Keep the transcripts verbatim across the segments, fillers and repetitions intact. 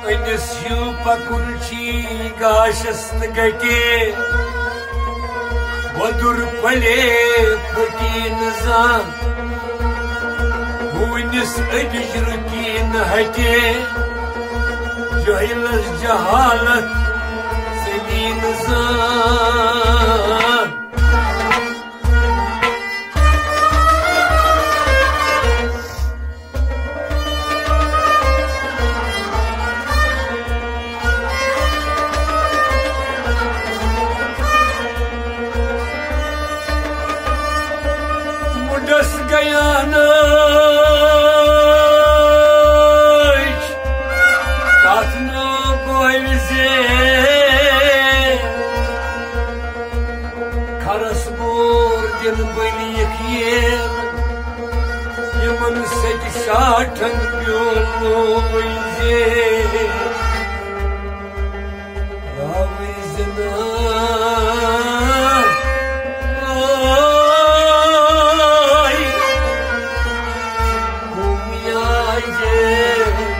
أمِس ہیوٗ پکُن چھی گاشس تہٕ گٹے، وۄدُر کۄلے پھٔٹی نہٕ زانٛہہ۔ ہوٗنِس أڈِج رُکی نہٕ ہٹے، جٲہِلس جہالت ژٔلی نہٕ زانٛہہ۔ مُڈس گیانٕچ کتھ نہٕ بوزِ۔ کھرس بور دِن بٔلۍ یِکھ ییل، یِمن سیٚکہِ شاٹھن پیوٚو نوٚو زیل۔ راوٕے زِنہٕ آے قومی آے جیل۔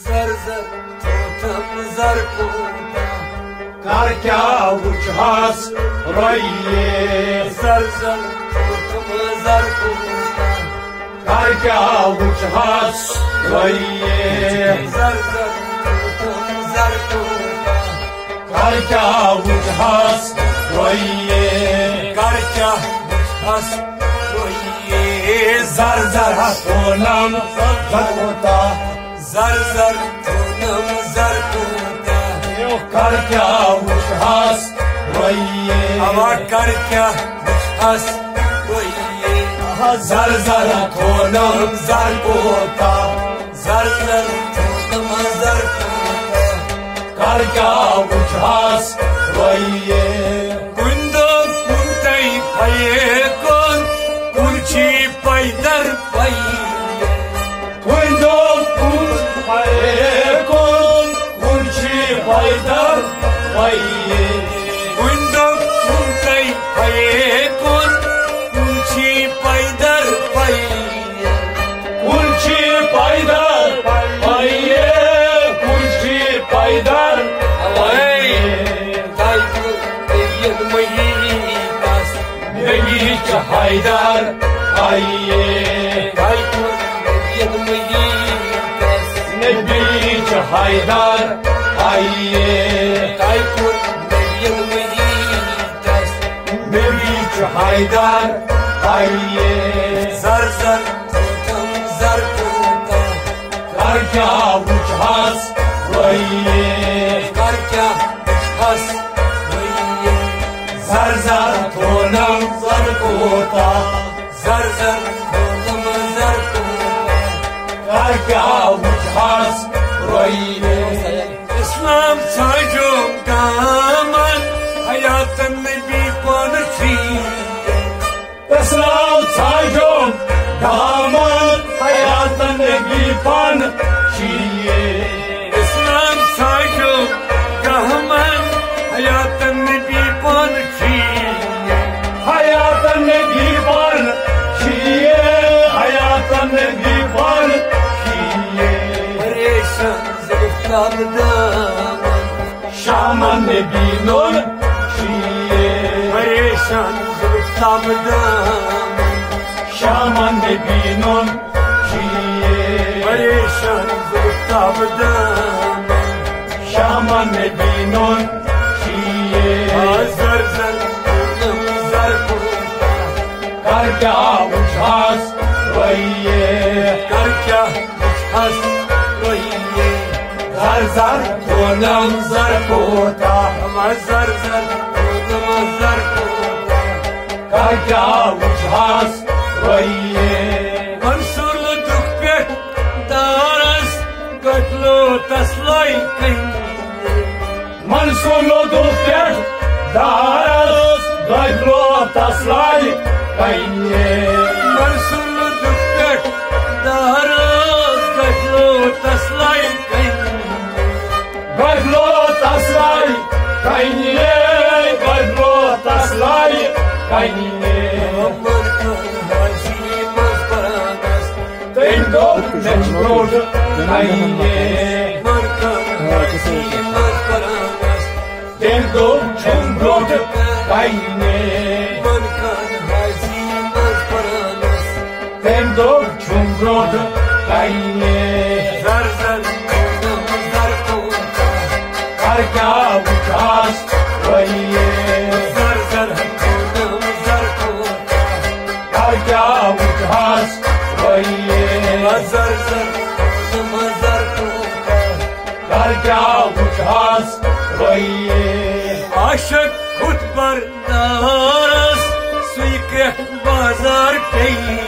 زر زر تھوتم زر کوٗتاہ۔ کر کیٛاہ وُچھہَس رۄیے۔ زر زر تھوتم زر کوٗتاہ۔ کر کیٛاہ وُچھہَس رۄیے۔ زر زر تھوتم زر کوٗتاہ۔ کر کیٛاہ وُچھہَس رۄیے۔ کر کیٛاہ وُچھہَس رۄیے۔ زر زر تھوتم زر کوٗتاہ۔ زر زر تھوتم زر کوٗتاہ۔ کر کیٛاہ وُچھہَس رۄیے۔ اوا کر کیٛاہ وُچھہَس رۄیے۔ زر زر تھوتم زر کوٗتاہ۔ زر زر تھوتم زر کوٗتاہ۔ کر کیٛاہ وُچھہَس رۄیے۔ کُنہِ دۄہ کُن تَے پھَیے کُن، کُن چھی پیدر پَیی۔ کُنہِ دۄہ کُن پھَیے کُن، کُن چھی پیدر پَیی۔ کُنہِ دۄہ کُن تَے پھَیے کُن، کُن چھی پیدر پَیی۔ کُن چھی پیدر پَیی، کُن چھی پیدر پَیی۔ تَے کُن تَے یَتھ مٔہی کَس۔ نبی چھُ حیدر آئیے۔ تَے کُن تَے یَتھ مٔہی کَس۔ نبی چھُ حیدر آئیے۔ تَے کُن تَے یَتھ مٔہی کَس۔ نبی چھُ حیدر آئیے۔ زر زر تھوتم زر کوٗتاہ۔ کر کیٛاہ وُچھہَس رۄیے۔ کر کیٛاہ وُچھہَس رۄیے۔ زر زر تھوتم زر کوٗتاہ۔ زر زر تھوتم زر کوٗتاہ۔ کر کیٛاہ وُچھہَس رۄیے۔ اسلام ژھانٛجوم دامن حیاتن نبی پانہٕ چھی۔ اسلام ژھانٛجوم دامن حیاتن نبی پانہٕ چھی۔ اسلام ژھانٛجوم دامن حیاتن نبی پانہٕ چھی۔ حیاتن نبی پانہٕ چھی۔ حیاتن نبی پانہٕ چھی۔ پریشان زلف تاب دامن۔ شامن نبی نون چیے۔ پریشان زلف تاب دامن۔ شامن نبی نون چیے۔ پریشان زلف تاب دامن۔ شامن نبی نون چیے۔ آ زر زر پونم زر پونم۔ کر کیٛاہ وُچھہَس رۄیے۔ کر کیٛاہ وُچھہَس رۄیے۔ زر زر پونم زر کوٗتاہ۔ اما زر زر پونم زر کوٗتاہ۔ کر کیٛاہ وُچھہَس رۄیے۔ منصور لوٚدُکھ پٮ۪ٹھ دارس، گۄڈٕ لوٚگ تس لَے کَنہِ۔ منصور لوٚدُکھ پٮ۪ٹھ دارس، گۄڈٕ لوٚگ تس لَے کَنہِ۔ منصور لوٚدُکھ پٮ۪ٹھ دارس، گۄڈٕ لوٚگ تس لَے کَنہِ۔ تٔمۍ دوٚپ مےٚ چھُ برٛونٛٹھ کَنہِ۔ تٔمۍ دوٚپ چھُم برٛونٛٹھ کَنہِ۔ تٔمۍ دوٚپ چھُم برٛونٛٹھ کَنہِ۔ کر کیٛاہ وٕچھہَس وۄنۍ؟ کر کیٛاہ وٕچھہَس وۄنۍ؟ کر کیٛاہ وٕچھہَس وۄنۍ؟ عاشق خود بردارس سُے کرٛٮ۪کھ بازار پیٚیہِ۔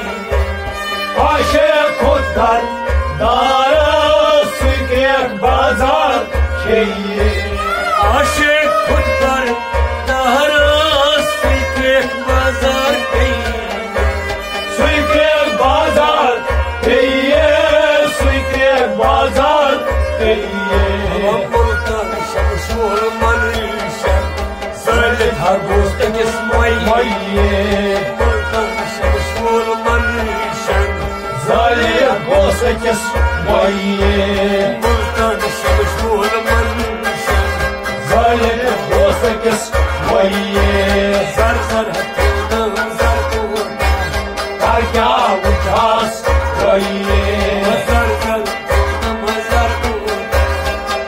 عاشق خود بردارس سُے کرٛٮ۪کھ بازار پیٚیہِ۔ عاشق خود بردارس سُے کرٛٮ۪کھ بازار پیٚیہِ۔ سُے کرٛٮ۪کھ بازار پیٚیہِ، سُے کرٛٮ۪کھ بازار پیٚیہِ۔ مُلتان شمشور منشن، زٲلِتھ ہا گوٚژھ أکِس مۄیہِ۔ مۄیہِ۔ مُلتان شمشور منشن، زٲلِتھ گوٚژھ أکِس مۄیہِ۔ مُلتان شمشور منشن، زٲلِتھ گوٚژھ أکِس مۄیہِ۔ زر زر ہتھ زر کوٗتاہ۔ کر کیٛاہ وٕچھہَس وۄنۍ؟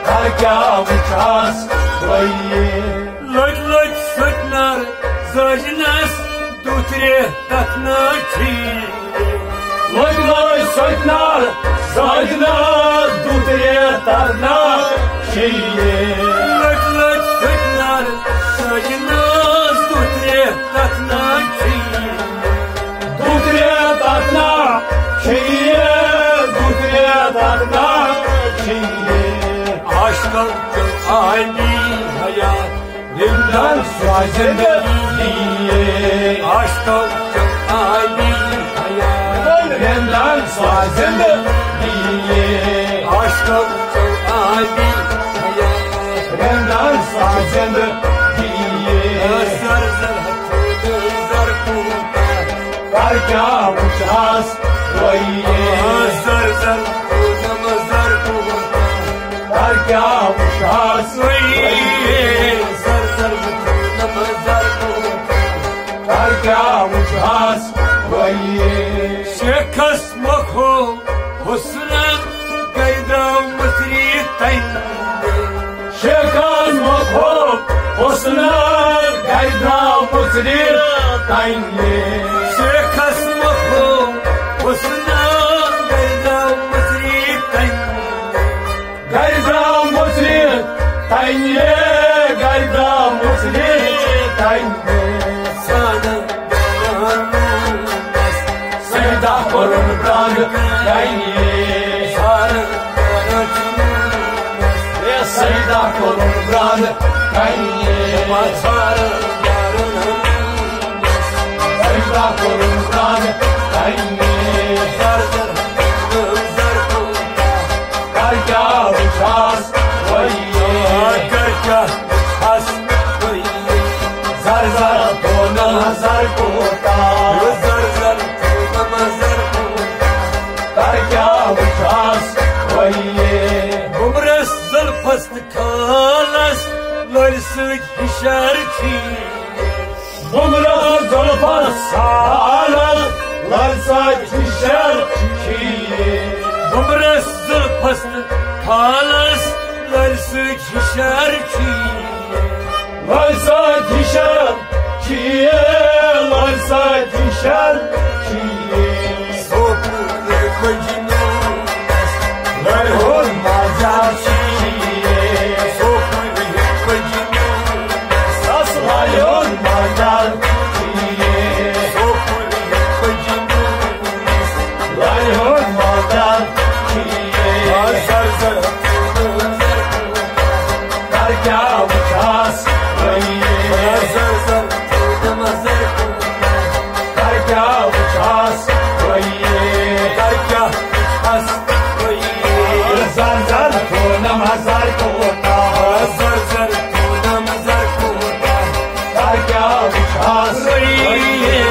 کر کیٛاہ وٕچھہَس وۄنۍ؟ لٔگۍ لٔگۍ سٔتۍ نار زٲجنَس، دُترِ تَتھ نہ ٹھیٖک۔ لٔگۍ لٔگۍ سٔتۍ نار زٲجنَس، دُترِ تَتھ نہ ٹھیٖک۔ لٔگۍ لٔگۍ سٔتۍ نار زٲجنَس، دُترِ تَتھ نہ ٹھیٖک۔ دُترِ تَتھ نہ ٹھیٖک، دُترِ تَتھ نہ ٹھیٖک۔ عاشقن تہٕ آنی حیات، رندن سوزِ زندگی۔ عاشقن تہٕ آنی حیات، رندن سوزِ زندگی۔ عاشقن تہٕ آنی حیات، رندن سوزِ زندگی۔ زر زر ہتھ زر کوٗتاہ۔ کر کیٛاہ وٕچھہَس وۄنۍ؟ زر زر کوٗتاہ، زر کوٗتاہ۔ کر کیٛاہ وٕچھہَس وۄنۍ؟ زر زر کوٗتاہ، زر کوٗتاہ۔ کر کیٛاہ وٕچھہَس وۄنۍ؟ شیخس مۄکھو حسنہ گرداو مصری تنگ۔ شیخس مۄکھو حسنہ گرداو مصری تنگ۔ شیخس مۄکھو حسنہ گرداو مصری تنگ۔ گرداو مصری تنگ، گرداو مصری تنگ۔ سانہ سیدا کوٚرُن برٛانٛد کَنہِ۔ سیدا کوٚرُن برٛانٛد کَنہِ۔ سیدا کوٚرُن برٛانٛد کَنہِ۔ کر کیٛاہ وٕچھہَس وۄنۍ؟ کر کیٛاہ وٕچھہَس وۄنۍ؟ زر زر تونم زر کوٗتاہ۔ زر زر تونم زر کوٗتاہ۔ کر کیٛاہ وٕچھہَس وۄنۍ؟ بُمرَس زُلفَس تہٕ کھالَس لورِ سۭتۍ ہِشار چھی۔ بُمرَس زُلفَس کھالَس لورِ سۭتۍ ہِشار چھی۔ بُمرَس زُلفَس تہٕ کھالَس لورِ سۭتۍ ہِشار چھی۔ لورِ سۭتۍ ہِشار چھی، لورِ سۭتۍ ہِشار چھی۔ سوپور مجنونس لورِ ہُنٛد مزار چھی۔ سوپور مجنونس لورِ ہُنٛد مزار چھی۔ سوپور مجنونس لورِ ہُنٛد مزار چھی۔ زر زر کر کیٛاہ وٕچھہَس وۄنۍ؟ زر زر کر کیٛاہ وٕچھہَس وۄنۍ؟ کر کیٛاہ وٕچھہَس وۄنۍ؟ زر زر تونم زر کوٗتاہ۔ زر زر تونم زر کوٗتاہ۔ کر کیٛاہ وٕچھہَس وۄنۍ؟